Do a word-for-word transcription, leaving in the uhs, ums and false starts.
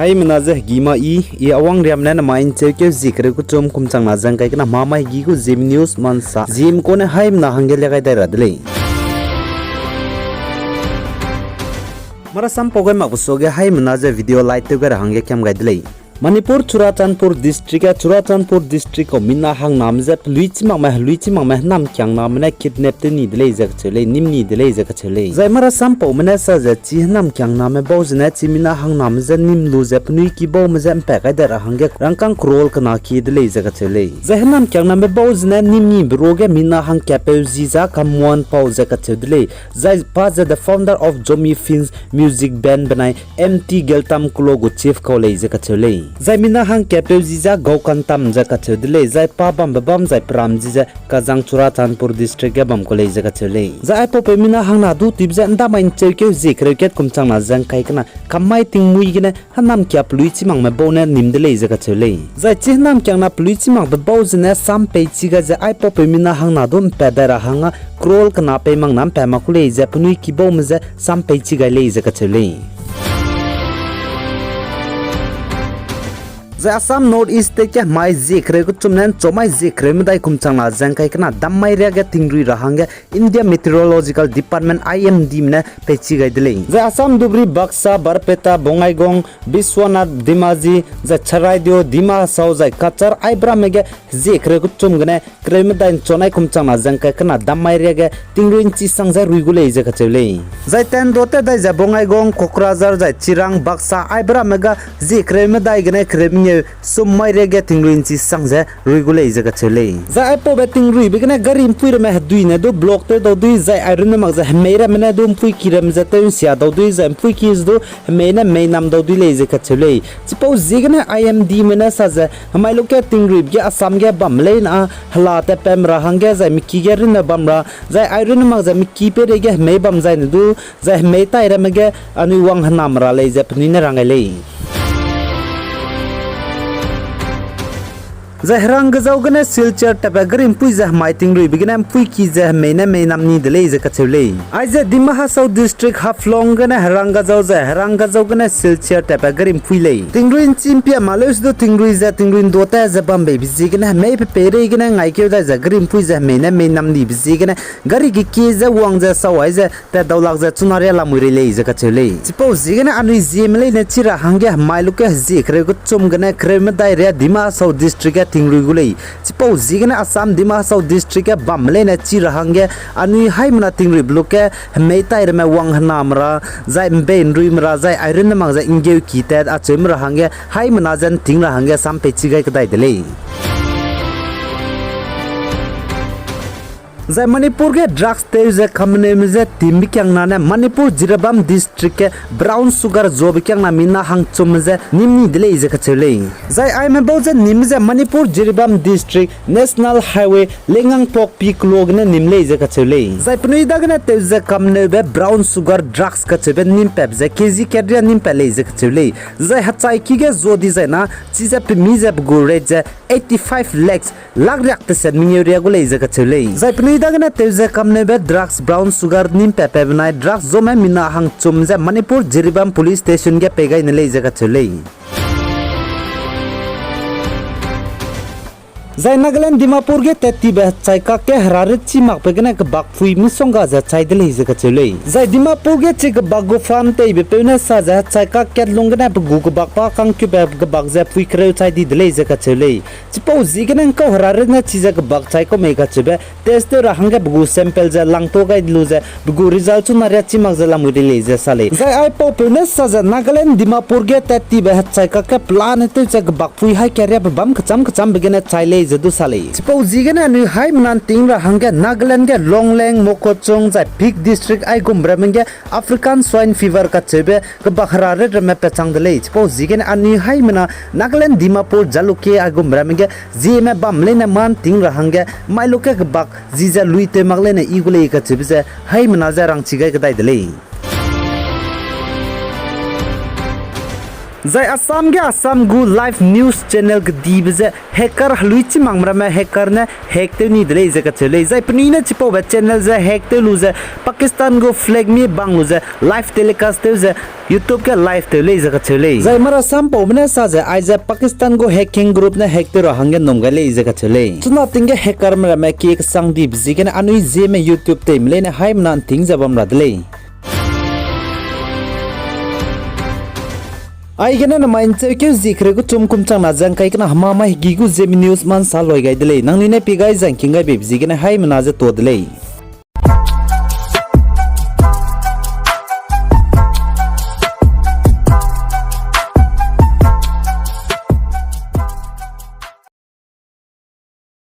Haimena ze hegî ma i, i Awang Riam ne namai ’ncheukeu zie kereu kechum kum changna ze ’ngkai kena hemamai hegî gu Zeme News mansa Zeme kune haimena hangge lia gai dai ra de lei. Marasampau gai makbe suage haimena ze video like tew gai ra hangge kiam gai de lei. Manipur Churachandpur District ge, Churachandpur District kau mina hangname je pelui chî makme, helui chî makme hênam kiangname ne kidnap tew ni de lei ze kacheu lei, nîm ni de lei ze kacheu lei. Zai marasampaume ne sa ze chi hênam kiangname bau zene chi mina hangname je nîm lu ze penui kibaume je ’mpat gai dai ra hangge rangkâng crore kena kie de lei ze kacheu lei. Zai hênam kiangname bau zene nîm nibe ruage mina hangkapeu zi za Kamwan Pau ze kacheu de lei. Zai pa ze the founder of Zomi Films Music Band benai M T Geltam Klo gu chief kau lei ze kacheu lei. Zai mina hangkapeu zi za Gaukantam ze kacheu de lei. Zai pa bambe bam zai peram zi ze Kazang Churachandpur District ge bam kau lei ze kacheu lei. Zai aipaupeu mina hangna du tibe ze ’ndamai ’ncheukeu zie kereu kat kum changna ze ’ngkai kena kammai tingmui gene hênam kia pelui chî makme bau ne nîm de lei ze kacheu lei. Zai chi hênam kiangna pelui chî makbe bau zene sam pei chî gai ze aipaupeu mina hangna du ’mpat dai ra hangge crore kena pei makna ’mpat mak ku lei ze penui kibaume je sam pei chî gai lei ze kacheu lei. Zai Assam North East State ge hemai zie kereu kechum ne ’nchau mai zie kereu medai kum changna ze ’ngkai kena dam mai riage tingrui ra hangge India Meteorological Department, I M Dme ne peichi gai de lei. Zai Assam dubri Baksa, Barpeta, Bongaigaon, Biswanath, Dhemaji, zai Charaideo, Dima Hasao, zai Cachar, aibe ramme ge hezie kereu kechum gene kereu medai ’nchau nai kum changna ze ’ngkai kena dam mai riage tingrui ’nchi sang ze rui gu lei ze kacheu lei. Zai tendo tat dai ze Bongaigaon, Kokrajhar, zai Chirang, Baksa, aibe ramme ga hezie kereu medai gene kereu mengeu sum mai riage tingrui ’nchi sang ze rui gu lei ze kacheu lei. Zai aipaube tingruibe gene gari ’mpuî ramme hedui ne du block tew dau dui, zai airunne mak ze hemei ramme ne du ’mpuîki ramme ze tew ’nsia dau dui, zai ’mpuîki ze du hemei ne mei nam dau dui lei ze kacheu lei. Chipau ziegene I M Dme ne sa ze, hemai luke tingruibe ge Assam ge bam leine â hela tatpatme ra hangge zai miki ge runne bam ra, zai airunne mak ze miki peireige hemei bam zaine du, zai hemei tai ramme ge anui wang hename ra lei ze penui ne rang gai lei. Zai Herangajao gene Silchar tatpat gari ’mpuî ze hemai tingruibe gene ’mpuîki ze hemei ne mei nam ni de lei ze kacheu lei. Aize Dima Hasao District Haflong gene Herangajao zai Herangajao gene Silchar tatpat gari ’mpuî lei. Tingrui ’nchi ’mpia ma leu se du tingrui ze tingrui ’ndo tat ze bam beibe ziegene hemei pe peireigene ngaikeu dai ze gari ’mpuî ze hemei ne mei nam dibe ziegene gari gekie ze wang ze sau ai ze tat daulak ze chuna ria lamui rei lei ze kacheu lei. Chipau ziegene anui Zeme leine chi ra hangge hemai luke hezie kereu kechum gene kereu medai ria Dima Hasao District ge tingrui gu lei. Chipau ziegene Assam Dima Hasao District ge bamme leine chi ra hangge anui haimena tingruibe luke hemei tai ramme wang hename ra, zai ’mbei ’nruime ra, zai airunne mak ze ’nggeuki tat acheume ra hangge haimena ze ’nting ra hangge sam peichi gai kedai de lei. Zai Manipur ge drugs tew ze kameneume je timbe kiangna ne Manipur Jiribam District ge brown sugar zuabe kiangna mina hangchumme je nîm ni de lei ze kacheu lei. Zai aime bau ze nîm ze Manipur Jiribam District National Highway Lengangpokpi kelo gene nîm lei ze kacheu lei. Zai penui dagene tew ze kameneube brown sugar drugs kacheube nîm patbe ze K G kat ria nîm pat lei ze kacheu lei. Zai hechaiki ge zua di zai na, chize pemi ze pe gu rate ze eighty-five lakhs, lak riak teset mengeu ria gu lei ze kacheu lei. Zai penui dagene tew ze kameneube drugs brown sugar nîm patbe benai drugs zuame mina hangchum ze Manipur Jiribam Police Station ge pei gai ne lei ze kacheu lei. Zai Nagaland Dimapur ge tat tibe hechai kak ge herarit chî makbe gene kebakpui misongga ze chai de lei ze kacheu lei. Zai Dimapur ge chi kebak gu farm teibe peu ne sa ze hechai kak kat lung gene pe gu kebak pa kangkube kebak ze pui kereu chai di de lei ze kacheu lei. Chipau ziegene ’ngkau herarit ne chize kebak chai kau mei kacheube test tew ra hangge pe gu sample ze langtua gai lu ze pe gu result chuna ria chî mak ze lamui rei lei ze sa lei. Zai aipaupeu ne sa ze Nagaland Dimapur ge tat tibe hechai kak ge pelane tew ze kebakpui haî kariabe bam kechâm kechâmbe gene chai lei ze du sa lei. Chipau ziegene anui haimena ’nting ra hangge Nagaland ge Longleng, Mokokchung zai Phek District aigumbe ramme ge African Swine Fever kacheube kebak herarit ramme pechang de lei. Chipau ziegene anui haimena Nagaland Dimapur, Jalukie aigumbe ramme ge Zeme bam leine mâ ’nting ra hangge mai luke kebak ji ze lui tew mak leine i gu lei kacheube ze haimena je rangchi gai kedai de lei. Zai Assam ge Assam gu live news channel kedibe ze hacker heluichi makme ramme hacker ne hack tew ni de lei ze kacheu lei. Zai penui ne chipaube channel ze hack tew lu ze Pakistan gu flag mi bang lu ze live telecast tew ze YouTube ge live tew lei ze kacheu lei. Zai mara sampaume ne sa ze aize Pakistan gu hacking group ne hack tew ra hangge nnum gai lei ze kacheu lei. Chuna ting ge hackerme ramme kie kesang dibe ziegene anui Zeme YouTube teime leine haimena nting ze bam ra de lei. Aigene namai ncheukeu zie kereu gu chum kum changna ze ngkai kena hema mai hegî gu Zeme news ma nsa loi gai de lei. Nangnui ne pie gai zai ngking gai beibe ziegene haimena ze tuâ de lei.